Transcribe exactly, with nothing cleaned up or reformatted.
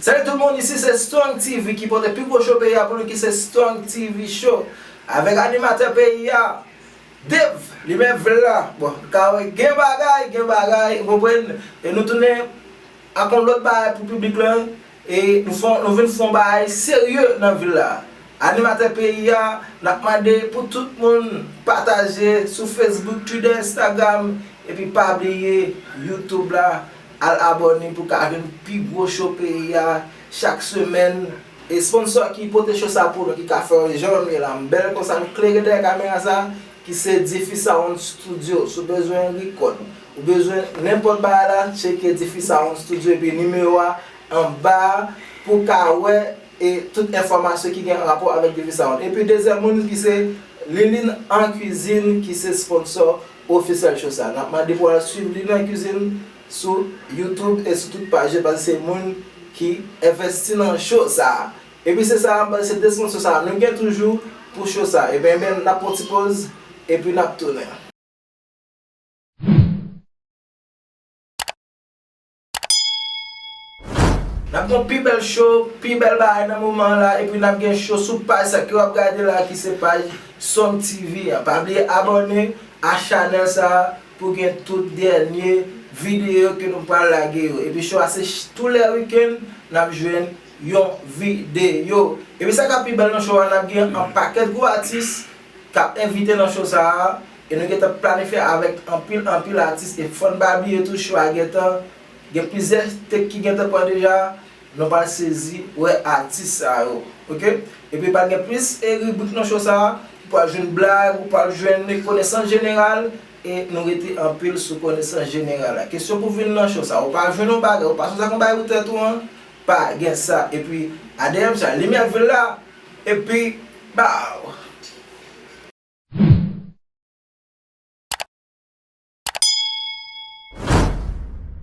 Salut tout moun, isi se Strong T V ki pote pi gwo show peyi a pou nou ki se Strong T V Show. Avèk animatè peyi a, Dave, li menm vle la. Bon, nou ka wè gen bagay, gen bagay, ou konprann? E nou tounen ak yon lòt bagay pou piblik lan. E nou fè, nou vin fè yon bagay serye nan vil la. Animatè peyi a, n ap mande pou tout moun pataje sou Facebook, Twitter, Instagram, epi pa bliye YouTube la, al abòne pou ka jwenn pi gwo show peyi a chak semèn. E sponsò ki pote show sa pou nou, ki ka fè w jan m ye la, m bèl konsa, m klere dèyè kamera sa, ki se Difi Sound Studio. Si w bezwen record, ou bezwen nenpòt bagay la, tcheke Difi Sound Studio, epi nimewo a anba a pou w ka wè e tout enfòmasyon ki gen rapò avèk Difi Sound. Epi dezyèm moun ki se Liline en Cuisine ki se sponsò ofisyèl show sa. N ap mande pou w al swiv Liline en Cuisine sou YouTube e sou tout paj yo, paske se moun ki envesti nan show sa. Epi se sa, se de sponsò sa nou gen toujou pou show sa. Ebyen, ebyen, n ap pran ti poz, epi n ap tounen. N ap gen pi bèl show, pi bèl bagay nan moman la, epi n ap gen show sou paj sa ke w ap gade la, ki se paj Strong T V an. Pa bliye abòne a chanèl sa pou gen tout dènye videyo ke nou pral lage yo. Epi show a se ch-, tou lè wikenn, n ap jwenn yon videyo. Epi sa k ap pi bèl nan show a, n ap gen yon pakèt gwo atis k ap envite nan show sa a, e nou gentan planifye avèk anpil, anpil atis, e fò n pa bliye tou, show a gentan gen plizyè take ki gentan pran deja, nou pral sezi wè atis sa yo, oke? Epi pral gen plis e ribrik nan show sa a, ou pral jwenn blag, ou pral jwenn konesans jeneral, e nou rete anpil sou konesans jeneral la. Kesyon pou vin nan show sa a, ou pa jwenn yon bagay, ou pa sot ak yon bagay pou tèt ou an, pa gen sa. Epi, adeyèm sa, limyè vil la, epi, baw!